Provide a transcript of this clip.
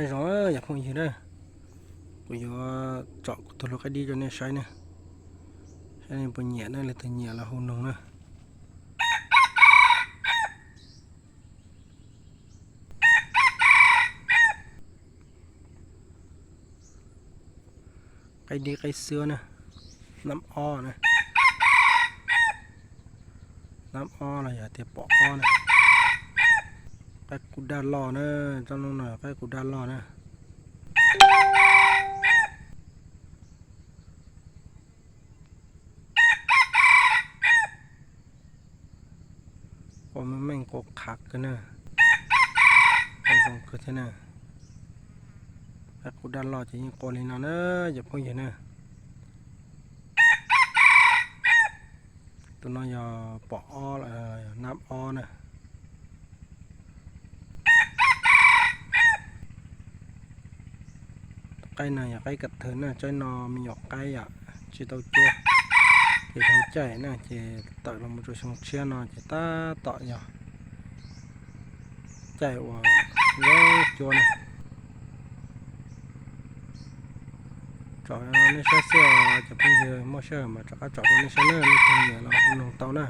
Zoo yog phooj ywg na, kuv yuav tsom kuv tus hlua qaib dib rau nej saib na, saib nej puas nyiam na, leej twg nyiam los hu noog na. Qaib dib qaib xwb na, nab ob na, nab ob los yog tias pom ob na. Qaib qus daj loj na, tsob no no qaib qus daj loj na. Qua meej meej, qua qhav kawg na, qua zoo kawg thiab na. Qaib qus daj loj ces yeej qua li no na, cov phooj ywg na. Tus no yog pom ob, nab ob na. Tus qaib no yog qaib ka thw na, tsaib no me nyuam qaib yom, tsis tau cuab, ces dhau caij na ces tawm los mus rau xyoo tshiab no ces tab tom yog caij uas yuav cuab na. Tsom nej saib xwb os cov phooj ywg, muaj sij hawm mas rov qab tsom rau nej saib na, leej twg nyiam los hu noog tau na.